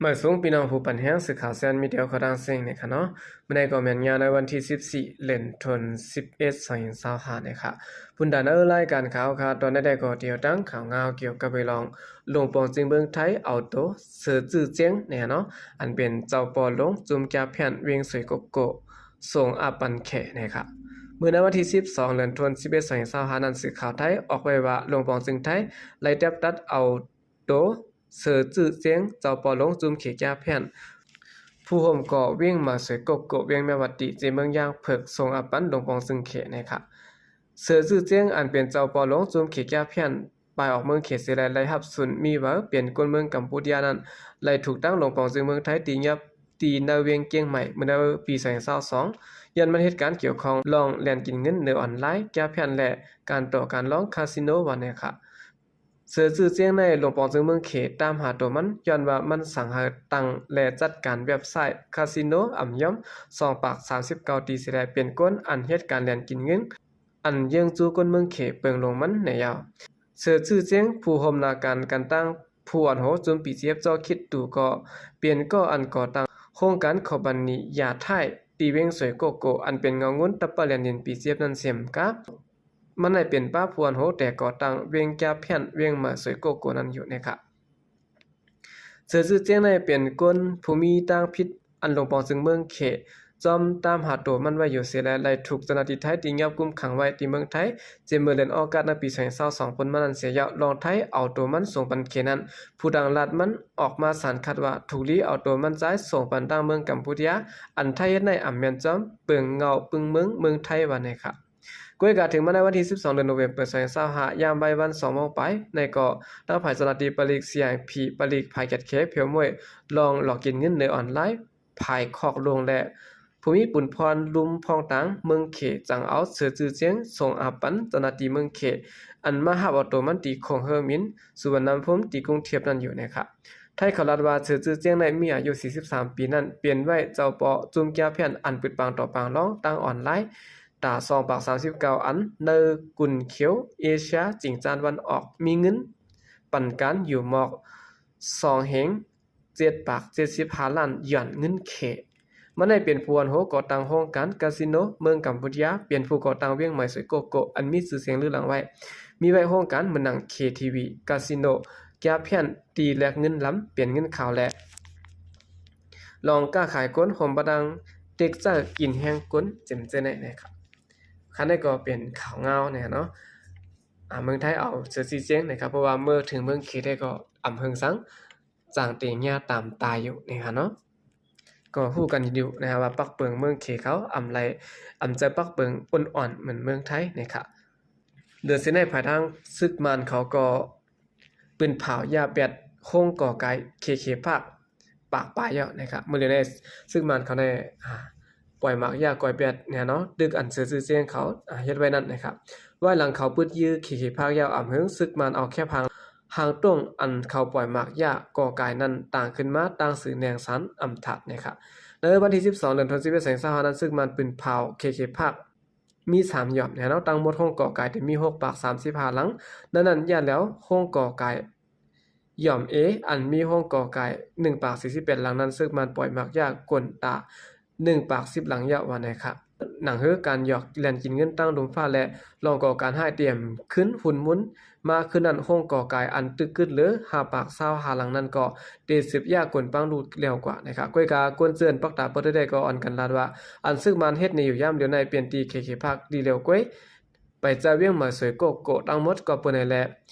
ໝາຍສູງພີ່ນ້ອງຜູ້ປັນແຮງ ສື່ຂ່າວແຊນມີດຽວເຂົ້າທາງເສັງນີ້ຄ່ະເນາະ. ມື້ໃດກໍແມ່ນຍາມໃນວັນທີສິບສີ່ ເດືອນ ສິບເອັດ ສອງພັນຊາວຫ້ານີ້ຄ່ະ. ພຸ້ນດານເອີ ລາຍການຂ່າວຄ່ະ ຕອນໃດໆກໍດຽວຕັ້ງຂ່າວງາວກ່ຽວກັບເລື່ອງຫຼວງປອງຈຶ່ງເມືອງໄທເອົາໂຕເຊີຈື່ຈຽງນີ້ເນາະ ອັນເປັນເຈົ້າປ່ໍຫຼວງຈຸ້ມແກ້ແຜ່ນວຽງສວຍໂກໂກ ສົ່ງອາປັນແຂນີ້ຄ່ະ. ເມື່ອໃນວັນທີສິບສອງ ເດືອນ ສິບເອັດ ສອງພັນຊາວຫ້ານັ້ນ ສື່ຂ່າວໄທອອກໄວ້ວ່າ ຫຼວງປອງຈຶ່ງໄທໄດ້ແຕບຕັດເອົາ ໂຕເຊີຈື່ຈຽງ ເຈົ້າປ່ໍຫຼວງຈຸ້ມເຂແກ້ແຜ່ນ ຜູ້ໂຮມກໍ່ວຽງມາສວຍໂກໂກ ວຽງແມ່ວະຕີ ເຈເມືອງຢ່າງເຜິກ ສົ່ງອາປັນຫຼວງປອງຈຶ່ງເຂນີ້ຄ່ະ. ເຊີຈື່ຈຽງ ອັນເປັນເຈົ້າປ່ໍຫຼວງຈຸ້ມເຂແກ້ແຜ່ນ ປາຍອອກເມືອງເຂເສຍແລ້ວ ໄດ້ຮັບຊຸນມີເວີເປັນຄົນເມືອງກຳປູດຽນັ້ນ ໄດ້ຖືກທາງຫຼວງປອງຈຶ່ງເມືອງໄທຕີຫຍັບ ທີ່ໃນວຽງກຽງໃໝ່ ເມື່ອໃນປີສອງພັນຊາວສອງ ຍ້ອນມັນເຮັດການກ່ຽວຂ້ອງລອງແລ່ນກິນເງິນໃນອອນລາຍ ແກ້ແຜ່ນ ແລະ ການຕໍ່ການລອງຄາສິໂນວ່າແນ່ຄ່ະ. ເຊີຈື່ຈຽງໃນຫຼວງປອງຈຶ່ງເມືອງເຂຕາມຫາໂຕມັນ ຍ້ອນວ່າມັນສັ່ງໃຫ້ຕັ້ງ ແລະ ຈັດການເວັບໄຊຄາສິໂນອຳຍ່ອມ ສອງປາກສາມສິບເກົ້າ ຕີເສຍແລ້ວ ເປັນຄົນອັນເຮັດການແລ່ນກິນເງິນ ອັນເຢີ້ງຈູ້ຄົນເມືອງເຂເປິງລົງມັນແນ່ຢ່າວ. ເຊີຈື່ຈຽງ ຜູ້ຮ່ວມໜ້າການກັນຕັ້ງ ຜູ້ອອນໂຮຈຸ້ມປີເຈັບ ເຈົ້າຄິດຕູກໍເປັນກໍອັນກໍ່ຕັ້ງໂຄງການຄອມພານີຢາທ້າຍ ທີ່ວຽງສວຍໂກໂກ ອັນເປັນເງົາງຸນຕັບປະແລນດິນປີເຈັບນັ້ນເຊັ່ນກັນ. ມັນໄດ້ເປັນປະຜູ້ອັນໂຮແຕ່ກໍ່ຕັ້ງວຽງກຽບແຜ່ນວຽງມາສວຍໂກໂກນັ້ນຢູ່ແນ່ຄ່ະ. ເຊີຈື່ຈຽງໃນເປັນຄົນຜູ້ມີທາງຜິດ ອັນຫຼວງປອງຈຶ່ງເມືອງເຂ ຈອມຕາມຫາໂຕມັນໄວ້ຢູ່ເສຍແລ້ວ ໄດ້ຖືກເຈົ້າໜ້າທີ່ໄທທີ່ຫຍັບກຸມຂັງໄວ້ທີ່ເມືອງໄທ ເຈເມື່ອເດືອນອອກາດໃນປີສອງພັນຊາວສອງ ປົນມານັ້ນເສຍແລ້ວ ລອງໄທເອົາໂຕມັນສົ່ງປັນເຂນັ້ນ ຜູ້ຕ່າງລັດມັນອອກມາສານຂັດວ່າ ຖືກລີ້ເອົາໂຕມັນຈາຍສົ່ງປັນທາງເມືອງກຳປູດຽ ອັນໄທເຮັດໃນອຳແມ່ນຈອມເປິງເງົາປຶງເມືອງ ເມືອງໄທວ່າແນ່ຄ່ະ. ກ້ວຍກາເຖິງມາໃນວັນທີສິບສອງ ເດືອນໂນເວມເປີ ສອງພັນຊາວຫ້າ ຍາມບ່າຍວັນສອງໂມງປາຍ ໃນກໍທາງຝ່າຍເຈົ້າໜ້າທີ່ປະລິກ ຊີໄອພີ ປະລິກພາຍແກດເຂ ພຽວມ້ວຍ ລອງຫຼອກກິນເງິນໃນອອນລາຍ ພາຍຄອກຫຼວງ ແລະ ຜູ້ມີປຸນພອນລຸມພອງຕາງເມືອງເຂ ຈັ່ງເອົາເຊີຈື່ຈຽງສົ່ງອາປັນເຈົ້າໜ້າທີ່ເມືອງເຂ ອັນມາຮັບເອົາໂຕມັນທີ່ຂົງເຮີມິນ ສຸວັນນະພູມ ທີ່ກຸງເທບນັ້ນຢູ່ແນ່ຄ່ະ. ໄທເຂົາລັດວ່າ ເຊີຈື່ຈຽງໃນມີອາຍຸສີ່ສິບສາມປີນັ້ນ ເປັນໄວ້ເຈົ້າປໍຈຸ້ມກຽບແຜ່ນ ອັນປຶດປັງຕໍ່ປາງລອງທາງອອນລາຍ ຕາສອງປາກສາມສິບເກົ້າອັນ ໃນກຸນຂຽວເອເຊຍຈິງຈານວັນອອກ ມີເງິນປັນກັນຢູ່ໝອກສອງເຮັງ ເຈັດປາກເຈັດສິບຫ້າລ້ານຢວນເງິນເຂ. ມັນໄດ້ເປັນຜູ້ອັນໂຮກໍ່ຕັ້ງໂຮງການກາສິໂນເມືອງກຳປູດຽ ເປັນຜູ້ກໍ່ຕັ້ງວຽງມາສວຍໂກໂກ ອັນມີຊື່ສຽງລືຫຼັງໄວ້ ມີໄວ້ໂຮງການເໝືອນໜັງ ເຄທີວີ ກາສິໂນ ກຽບແຜ່ນ ຕີແລກເງິນລຳເປັນເງິນຂາວ ແລະ ລອງຄ້າຂາຍຄົນ ໂຮມປະດັງເຕັກໃຈກິນແຮງຄົນ ເຈັມເຈີແນ່ໆ ຄັບ. ຄັນນີ້ກໍເປັນຂ່າວງາວແນ່ເນາະ ອາ ເມືອງໄທເອົາເຊີຊີ້ຈຽງນະຄັບ ເພາະວ່າເມື່ອເຖິງເມືອງເຂໄດ້ກໍອຳເພິງສັງ ຈ້າງເຕຍຍາຕາມຕາຍຢູ່ນີ້ຫັ້ນເນາະ. ກໍຮູ້ກັນຢູ່ນະວ່າປັກເປິງເມືອງເຂເຂົາອຳໄລ ອຳຈະປັກເປິງອ່ອນໆ ເໝືອນເມືອງໄທນີ້ຄະ. ເດືອນສິງຫາ ພາຍທາງສຶກມານເຂົາກໍປືນເຜົາຢາແປດໂຮງກໍກາຍເຄເຂພາກປາກປາຍແລ້ວນະຄະ. ມື້ເລີຍໃນ ສຶກມານເຂົາໄດ້ ອາ ປ່ອຍໝາກຢາກອຍແປດແນ່ເນາະ ຕຶກອັນເຊີຊື່ຈຽງເຂົາ ອາ ເຮັດໄວ້ນັ້ນນະຄະ. ວາຍຫຼັງເຂົາປຶດຢື້ເຄເຂພາກແລ້ວອຳເຫິງ ສຶກມານເອົາແຄບຫາງ ຫາງຕົງອັນເຂົາປ່ອຍໝາກຢາກໍ່ກາຍນັ້ນຕາງຂຶ້ນມາຕັ້ງຊື່ແນງສັນອຳທັດນະຄະ. ໃນວັນທີສິບສອງ ເດືອນສິບເອັດ ສອງພັນຊາວຫ້ານັ້ນ ຊຶກມັນປືນເຜົາເຄເຂພາກມີສາມຢອມແນ່ເນາະ. ທັງໝົດໂຮງກໍ່ກາຍຈະມີຫົກປາກສາມສິບຫ້າຫຼັງ ໃນນັ້ນຢ່າແລ້ວໂຮງກໍ່ກາຍ ຢອມເອ ອັນມີໂຮງກໍ່ກາຍໜຶ່ງປາກສີ່ສິບແປດຫຼັງນັ້ນ ຊຶກມັນປ່ອຍໝາກຢາກົນຕາໜຶ່ງປາກສິບຫຼັງແລ້ວວ່າແນ່ຄະ. ໜັງເຮີການຢອກແລ່ນກິນເງິນຕັ້ງລຸມຟ້າ ແລະ ລອງກໍ່ການຮ້າຍຕຽມຄືນຫຸນໝູນມາຄືນນັ້ນ ໂຮງກໍ່ກາຍອັນຕຶກກຶດເຫຼືອຫ້າປາກຊາວຫ້າຫຼັງນັ້ນກໍໄດ້ສືບຢາກົນປັງລູດແລ້ວກວ່ານະຄະ. ກ້ວຍກາຄົນເຈື່ອນປັກຕາປະເທດໃດກໍອ່ອນກັນລາດວ່າ ອັນຊຶກມັນເຮັດນີ້ຢູ່ຍາມດຽວໃນເປັນທີ່ເຄເຂພາກດີແລ້ວກ້ວຍ ໄປຈາກວຽງມາສວຍໂກໂກທັງໝົດກໍເປີໃນແລະ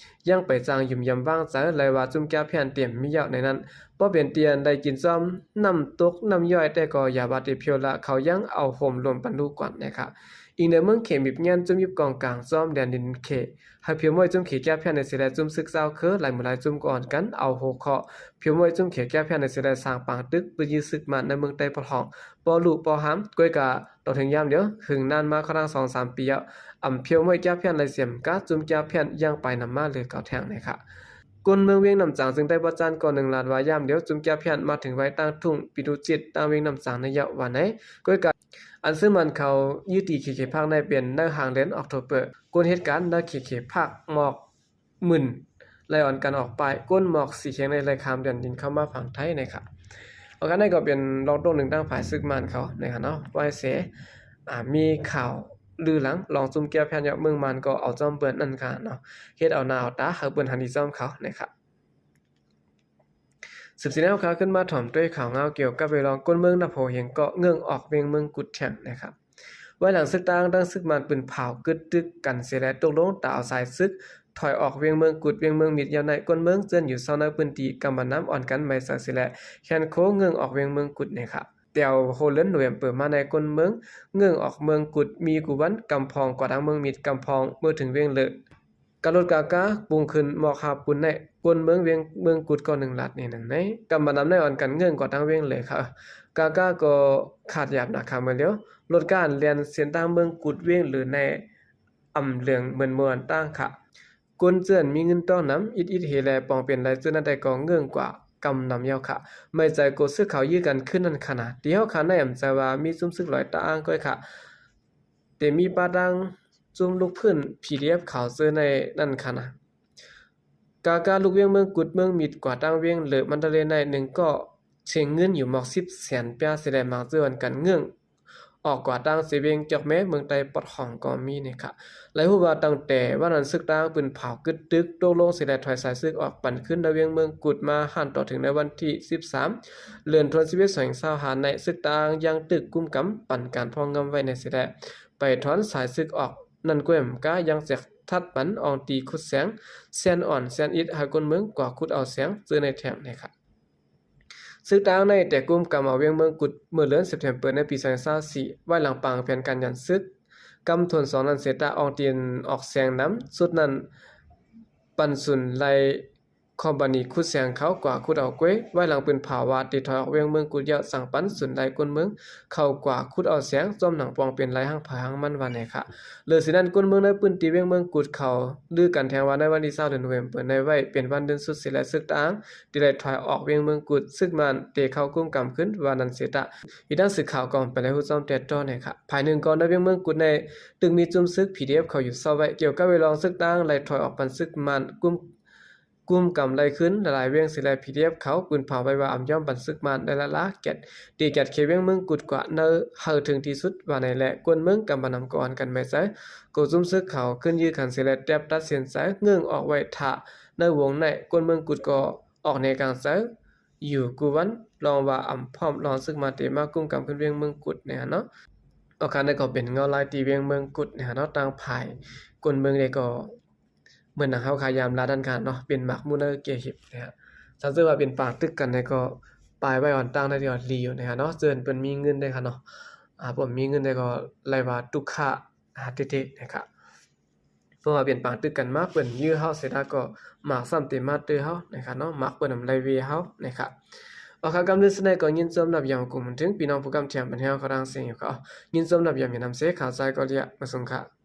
ຍັງໄປຈ້າງຢືມຢາມວາງໃຈ ແລະວ່າຈຸ້ມແກ້ວແຜ່ນຕຽມມີຢາກໃນນັ້ນ ບໍ່ເປັນຕຽນໄດ້ກິນຊ້ອມ ນ້ຳຕົກນ້ຳຍ້ອຍ ແຕ່ກໍຢ່າວ່າແຕ່ພຽວລະ ເຂົາຍັງເອົາໂຮມລວມປັນລູກກ່ອນນະຄະ. ອີງເໜືອເມືອງເຂມີບແງ່ນຈຸ້ມຍິບກອງກາງ ຊ້ອມແດນດິນເຂ ໃຫ້ພຽວມ້ວຍຈຸ້ມເຂແກ້ວແຜ່ນໃນເສແລະ ຈຸ້ມຊຶກຊາວເຄີ ຫຼາຍໝູ່ຫຼາຍຈຸ້ມກໍອ່ອນກັນ ເອົາຫົວຂໍ້ພຽວມ້ວຍຈຸ້ມເຂແກ້ວແຜ່ນໃນເສແລະ ສ້າງປາງຕຶກ ປຶດຢື້ຊຶກມານໃນເມືອງໃຕ້ປະທ້ອງ ບໍ່ລຸບໍ່ຫາມ ກ້ວຍກາ ຕໍ່ເຖິງຍາມດຽວ ເຖິງນານມາຂ້ອນທາງສອງສາມປີແລ້ວ ອຳພຽວມ້ວຍແກ້ວແຜ່ນໄລສຽມກາຈຸ້ມແກ້ວແຜ່ນຍັງໄປນຳມາເຫຼືອເກົ່າແທ້ງນະຄະ. ຄົນເມືອງວຽງນ້ຳຈາງ ຊຶ່ງໄດ້ປະຈັນກ່ອນໜຶ່ງລາດວ່າ ຍາມດຽວຈຸ້ມແກ້ວແຜ່ນມາເຖິງໄວ້ຕັ້ງທຸງປິຕຸຈິດ ຕັ້ງວຽງນ້ຳຈາງໃນເຍົາະວ່າໃນ ກ້ວຍກາ ອັນຊຶກມັນເຂົາຍຶດຕີເຄເຂພາກໃນເປັນໃນຫາງເດືອນອອກໂທເປີ ຄົນເຮັດການໃນເຄເຂພາກໝອກ ໝື່ນ ໄລ່ອ່ອນກັນອອກປ້າຍ ກົ້ນໝອກສີແຂງໃນໄລ່ຂ້າມແດນດິນເຂົ້າມາຝັ່ງໄທນະຄະ. ໂອເຄ ນັ້ນກໍເປັນລອກໂຕ້ໜຶ່ງທາງຝ່າຍຊຶກມານເຂົານະຄະເນາະ. ໄວເສ ອາ ມີຂ່າວລືຫຼັງລອງຊຸມແກ້ວແຜ່ນຍອກເມືອງມານກໍເອົາຈອມເພິ່ນນັ້ນຄະເນາະ, ເຮັດເອົາໜ້າເອົາຕາໃຫ້ເພິ່ນຫັນດີຈອມເຂົານະຄະ. ສືບສຽນແນວຂ່າວ ຂຶ້ນມາຖອມດ້ວຍຂ່າວງາວກ່ຽວກັບເລື່ອງກ້ອນເມືອງນະໂພເຮງ ກໍເງື່ອນອອກວຽງເມືອງກຸດແທ້ງນະຄະ. ວາຍຫຼັງຊຶກຕ່າງ ທັງຊຶກມານປືນຜາວກຶດຕຶກກັນເສຍແລ້ວ ຕົກລົງຕາເອົາສາຍຊຶກ ຖອຍອອກວຽງເມືອງກຸດ ວຽງເມືອງມິດ. ຍາມໃນກ້ອນເມືອງເຈື່ອນຢູ່ເຊົາໃນພື້ນທີ່ກຳມານຳ ອ່ອນກັນໄໝໃຈເສຍແລ້ວ ແຄນໂຄເງື່ອນອອກວຽງເມືອງກຸດນະຄະ. ແຕ່ໂຮເດືອນໂນເວມເປີມາໃນ ກ້ອນເມືອງເງື່ອນອອກເມືອງກຸດ ມີກູ່ວັນ ກຳພອງ ກວ່າທາງເມືອງມິດ ກຳພອງ ເມື່ອເຖິງວຽງເລີ. ກາລົດກາກາປຸງຂຶ້ນໝອກຫາບປຸນໃນ ກ້ອນເມືອງວຽງ ເມືອງກຸດກໍໜຶ່ງລາດນີ້ໜຶ່ງໃນ ກຳມານຳໃນ ອ່ອນກັນເງື່ອນກວ່າທາງວຽງເລີ. ກາກາກໍຂາດຢາບນະຄະເມື່ອລຽວ ລົດການແລ່ນເສັ້ນທາງເມືອງກຸດ ວຽງເລີໃນ ອຳເລື່ອງເໝືອນເມືອນຕ່າງຄະ. ກົ້ນເຈື່ອນມີເງິນຕ້ອງນຳ ອິດໆເຮແລ ປອງເປັນລາຍຊື່ນັ້ນໄດ້ກໍເງື່ອນກວ່າກຳນຳຍາວຄະ. ໄໝໃຈໂກຊຶກເຂົາຢື້ກັນຂຶ້ນນັ້ນຄະນະ. ທີ່ເຮົາຄາໃນອຳໃຈວ່າມີຊຸມຊຶກລອຍຕາອ່າງກ້ອຍຄະ ເຕມີປະທາງຊຸມລູກພື້ນ ພີດີເອັຟ ເຂົາເຈີໃນນັ້ນຄະນະ. ກາກາລຸກວຽງເມືອງກຸດ ເມືອງມິດ ກວ່າທາງວຽງເລີ ມັນດາເລໃນໜຶ່ງກໍເສັງເງິນຢູ່ໝອກສິບແສນປາຍເສຍແລ້ວ ມັກເຈື່ອນກັນເງື່ອນ ອອກກວ່າທາງເຊວຽງຈອກແມ ເມືອງໃຕ້ປອດຫ້ອງກໍມີນະຄະ. ລາຍຮູ້ວ່າຕັ້ງແຕ່ວັນນັ້ນຊຶກຕ່າງປືນຜາວກຶດຕຶກ ຕົກລົງເສຍແລ້ວ ຖອຍສາຍຊຶກອອກປັນຂຶ້ນໃນວຽງເມືອງກຸດມາ ຫັນຕໍ່ເຖິງໃນວັນທີສິບສາມ ເດືອນທວນ ສິບເອັດ ສອງພັນຊາວຫ້າ ໃນຊຶກຕ່າງຍັງຕຶກກຸມກຳ ປັນການພອງງຳໄວ້ໃນເສຍແລ້ວ ໄປຖອນສາຍຊຶກອອກ ນັ້ນກ້ວຍມະກາຍັງແຈກທັດປັນອ່ອງຕີຂຸດແສງ ແຊນອ່ອນແຊນອິດ ໃຫ້ຄົນເມືອງກວ່າຂຸດເອົາແສງ ເຈີໃນແທ້ງນະຄະ. ຊຶກຕ່າງໃນແຕ່ກຸມກຳເອົາວຽງເມືອງກຸດ ເມື່ອເດືອນເຊັບເທັມເປີໃນປີສອງພັນຊາວສີ່ ວາຍຫຼັງປາງແຜນການຍານຊຶກ ກຳທວນສອງນັ້ນເສຍຕາ ອ່ອງຕີນອອກແສງນຳ ຊຸດນັ້ນປັນສູນໄລ່ ຄອມພານີຂຸດແສງເຂົາກວ່າຂຸດເອົາກ້ວຍ ວາຍຫຼັງປືນຜາວວ່າໄດ້ຖອຍອອກວຽງເມືອງກຸດແລ້ວ ສັ່ງປັນສູນໄລ່ກົ້ນເມືອງເຂົາກວ່າຂຸດເອົາແສງ ຈອມໜັງປອງເປັນໄລ່ຫາງໃຜຫາງມັນວ່າແນ່ຄະ. ເລີຍຊິນັ້ນ ກົ້ນເມືອງໃນພື້ນທີ່ວຽງເມືອງກຸດເຂົາລືກັນແທ້ງວ່າ ໃນວັນທີຊາວເດືອນໂນເວມເປີໃນໄວ້ເປັນວັນເດືອນສຸດເສຍແລ້ວ ຊຶກຕ່າງ ທີ່ໄດ້ຖອຍອອກວຽງເມືອງກຸດ ຊຶກມານທີ່ເຂົ້າກຸມກຳຂຶ້ນ ວ່ານັ້ນເສຍຕາ. ອີກທັງສື່ຂ່າວກໍໄປໄດ້ຮູ້ຊອມແຕ່ຕໍ່ແນ່ຄະ. ພາຍໜຶ່ງກ່ອນໃນວຽງເມືອງກຸດໃນ ຕຶງມີຈຸ້ມຊຶກ ພີດີເອັຟ ເຂົາຢູ່ເຊົາໄວ້ ກ່ຽວກັບເວລາຊຶກຕ່າງໄລ່ຖອຍອອກປັນຊຶກມານ ກຸມ ກຸມກຳໄລ່ຄືນຫຼາຍໆວຽງເສຍແລ້ວ ພີດີເອັຟ ເຂົາປືນຜາໄວ້ວ່າອຳຍອມປັນຊຶກມານໄດ້ລະລາແກດ ຕີແກດເຂວຽງເມືອງກຸດກວ່າເນີ ໃຫ້ເຖິງທີ່ສຸດວ່າໃນແລະ ກວນເມືອງກຳມານຳກອນກັນແມ່ໃຈ ກໍຈຸ້ມຊຶກເຂົາຂຶ້ນຢື້ກັນເສຍແລ້ວ ແຕ່ຕັດສິນໃຈເງື່ອນອອກໄວ້ຖ້າໃນວົງໃນ ກວນເມືອງກຸດກໍອອກແນກາງໃຈ ຢູ່ກູ່ວັນ ລອງວ່າອຳພ້ອມລອງຊຶກມາເຕມາກຸມກຳຂຶ້ນວຽງເມືອງກຸດນີ້ຫັ້ນເນາະ. ໂອຄາ ນັ້ນກໍເປັນເງົາລາຍທີ່ວຽງເມືອງກຸດນີ້ຫັ້ນເນາະ. ທາງຝ່າຍກົ້ນເມືອງເດກໍເໝືອນໜັງເຮົາຂາຍາມລາດນັ້ນກະເນາະ ເປັນໝາກໝູນເກີເຫັບນີ້ຫັ້ນ ຖ້າເກີດວ່າເປັນປາງຕຶກກັນນີ້ກໍປາຍໄວ້ອ່ອນຕັ້ງໄດ້ກໍດີຢູ່ນີ້ຫັ້ນເນາະ. ເຈີເພິ່ນມີເງິນໄດ້ຄະເນາະ ອາ ເພິ່ນມີເງິນໄດ້ກໍໄລ່ວ່າຕຸກຂະ ອາ ເຕະໆ ນີ້ຄະ. ເພາະວ່າເປັນປາງຕຶກກັນມາ ເພິ່ນຢື້ເຮົາເສຍດາກໍໝາກຊ້ຳເຕັມມາເຕີເຮົານະຄະເນາະ ໝາກເພິ່ນນຳໄລ່ເວເຮົານະຄະ. ອອກຂ່າວກຳລຶດສະແນກໍຍິນຊົມນັບຢອມກຸມເຖິງພີ່ນ້ອງຜູ້ກຳແຖມບັນເຮົາຂອງທາງເສຍງຢູ່ເຂົາ ຍິນຊົມນັບຢອມເຫັນນຳເສ ຂ່າວຊາຍກໍລຽມາສົ່ງຄະ.